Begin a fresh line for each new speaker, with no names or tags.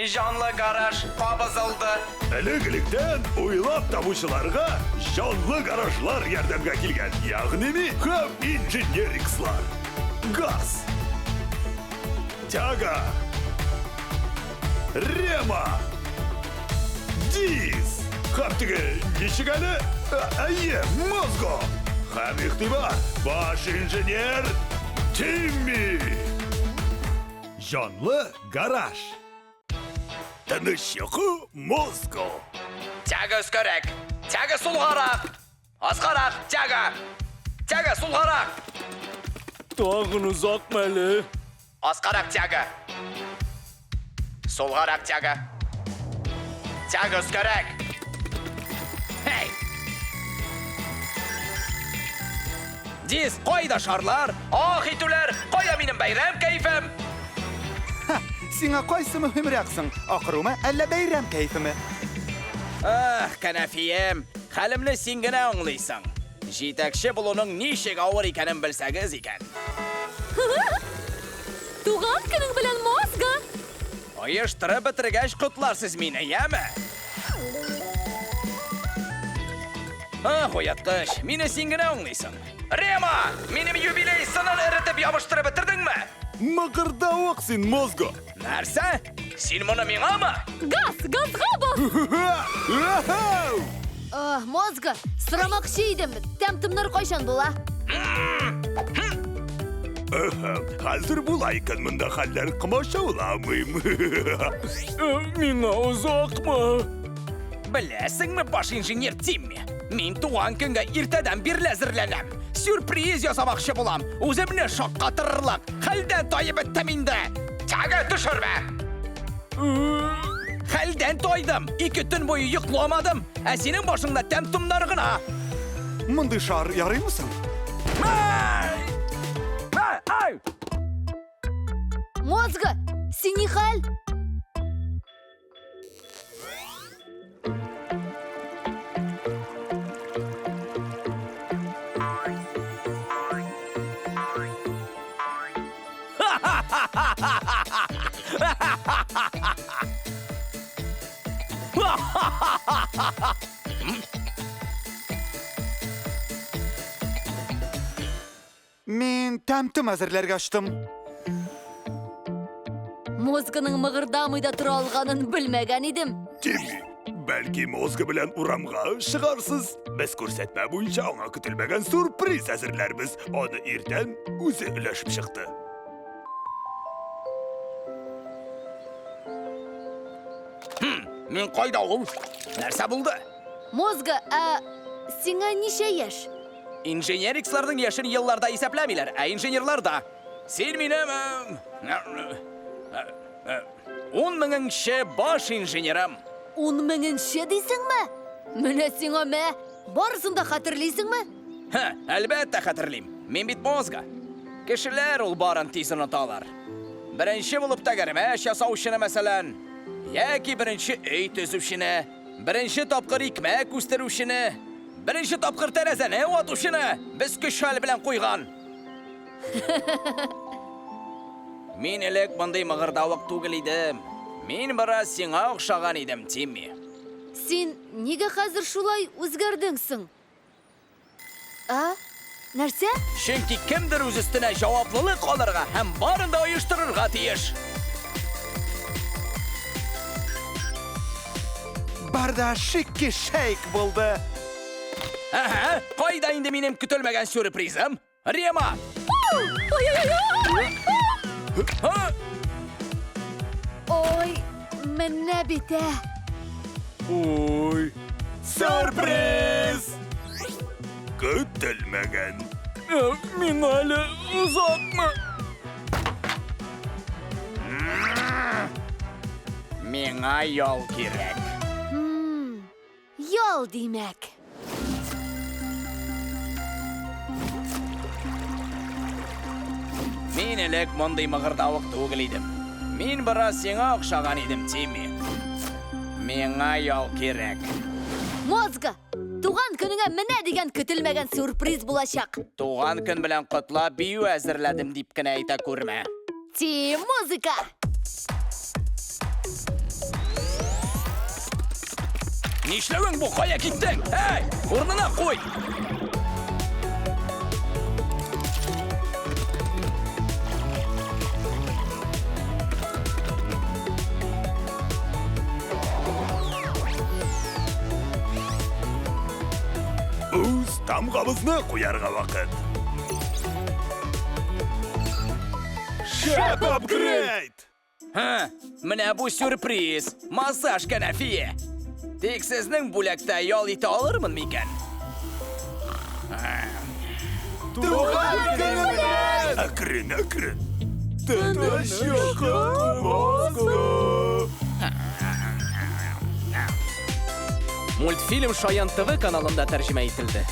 Җанлы гараж кабызылды.
Элек-электән уйлап табучыларга җанлы гаражлар ярдәмгә килгән, ягъни ми һәм инженерикслар. Газ. Тяга. Рема. Диз. Һәм теге ничек әле? Әйе, Мозго. Һәм игътибар, баш инженер Тимми. Җанлы гараж. Тыныч йокы Мозго.
Тяга өскәрәк. Тяга сулгарак. Аскарак, тяга. Тяга сулгарак.
Тагын озакмы әле?
Аскарак тяга. Сулгарак тяга. Тяга өскәрәк. Хей! Диз, кайда шарлар? Ах итүләр! Кая минем бәйрәм кәефем?
Ха, сиңа кайсы мөһимрәк соң? Акырумы, әллә бәйрәм кәефеме?
Ах, кәнәфием, хәлемне син генә аңлыйсың. Җитәкче булуның ничек авыр икәнен белсәгез икән.
Туган көнең белән, Мозга!
Оештырып бетергәч котларсыз мине, яме? Ах, уяткыч, мине син генә аңлыйсың. Рема, минем юбилей сынын эретеп ябыштырып бетердеңме?
Мыгырдавык син, Мозго!
Нәрсә? Син моны миңамы?
Газ, газга бас! Мозга, сорамакчы идем, тәм-томнар кайчан була?
Хәзер була икән монда хәлләр, комачауламыйм.
Миңа озакмы?
Беләсеңме, баш инженер Тимми, мин туган көнгә иртәдән бирле әзерләнәм. Сюрприз ясамакчы булам. Үземне шаккатырырлык. Хәлдән таеп беттем инде. Тяга төшермә! Хәлдән тайдым. Ике төн буе йокламадым. Ә синең башыңда тәм-томнар гына.
Мондый шар ярыймы соң?
Мозга, син ни хәл?
Мин тәм-том әзерләргә очтым.
Мозгының мыгырдамый да тора алганын белмәгән идем.
Тимми, бәлки мозгы белән урамга чыгарсыз? Без күрсәтмә буенча аңа көтелмәгән сюрприз әзерләрбез. Аны иртән үзе өләшеп чыкты.
Мин кайда ул? Нәрсә булды?
Мозга, ә сиңа ничә яшь?
Инженериксларның яшен елларда исәпләмиләр, ә инженерларда. Син минем ун меңенче баш инженерым.
Ун меңенче дисеңме? Менә сиңа мә! Барысын да хәтерлисеңме?
Һә, әлбәттә хәтерлим. Мин бит мозга. Кешеләр ул барын тиз оныталар. Беренче булып тәгәрмәч ясаучыны, мәсәлән, яки беренче өй төзүчене, беренче тапкыр икмәк үстерүчене, беренче тапкыр тәрәзәне ватучыны без көч-хәл белән куйган. Мин элек мондый мыгырдавык түгел идем. Мин бераз сиңа охшаган идем, Тимми.
Син нигә хәзер шулай үзгәрдең соң? А? Нәрсә?
Чөнки кемдер үз өстенә җаваплылык алырга һәм барын да оештырырга тиеш.
Бар да шикки-шейк булды.
Әһә, кайда инде минем көтелмәгән сюрпризым? Рема!
Ой-ой-ой! Ой, менә бит ә!
Ой, сюрприз! Көтелмәгән.
Миңа әле озакмы?
Миңа ял кирәк.
Ял, димәк.
Мин элек мондый мыгырдавык түгел идем. Мин бераз сиңа охшаган идем, Тимми. Миңа ял кирәк.
Мозга, туган көнеңә менә дигән көтелмәгән сюрприз булачак.
Туган көн белән котлап бию әзерләдем дип кенә әйтә күрмә.
Тим, музыка!
Нишләвең бу? Кая киттең? Әй, урынына куй!
Үз тамгабызны куярга вакыт. Шәп апгрейд!
Һы, менә бу сюрприз! Массаж кәнәфие! Тик сезнең бүләктә ял итә алырмын микән?
Туган көне белән!
Әкрен, әкрен. Тыныч йокы мозгы.
Мультфильм Шаян ТВ каналында тәрҗемә ителде.